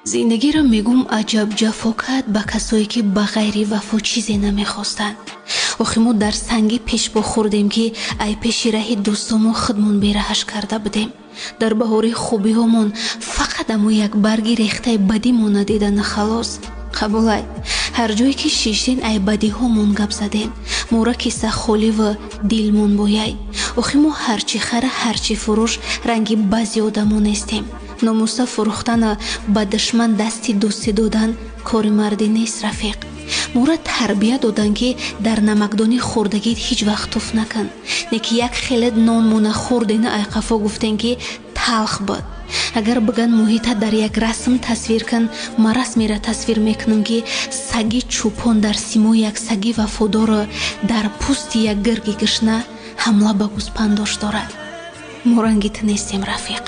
Зиндагиро мегум, аҷаб ҷафо кард ба касое, ки ба ғайри вафо чизе намехостанд. Охи мо дар санги пешпо хӯрдем, ки ай пеши раҳи дӯстомон худмон бераҳаш карда будем. Дар баҳори хубиҳомон фақат амо як барги рехтаи бадимон надидана, халос. Қабулай, ҳар ҷое ки шиштен, ай бадиҳомон гап задем. Мора киса холиву дилмон бояй. Охи мо ҳарчи хара, ҳарчи фурӯш ранги баъзе одамо нестем. Номуса фурӯхтана, ба душман дасти дӯстӣ додан кори мардӣ нест, рафиқ. Мора тарбия додан, ки дар намакдони хӯрдагит ҳеҷ вақт туф накун. Не ки як хеле нонмона хӯрдена, айқафо гуфтем, ки талх буд. Агар биган, муҳита дар як расм тасвир кун, ман расмеро тасвир мекунам, ки саги чӯпон дар симои як саги вафодору дар пӯсти як гирги гишна ҳамла ба гӯспандош дорад. Мо ранги ту нестем, рафиқ.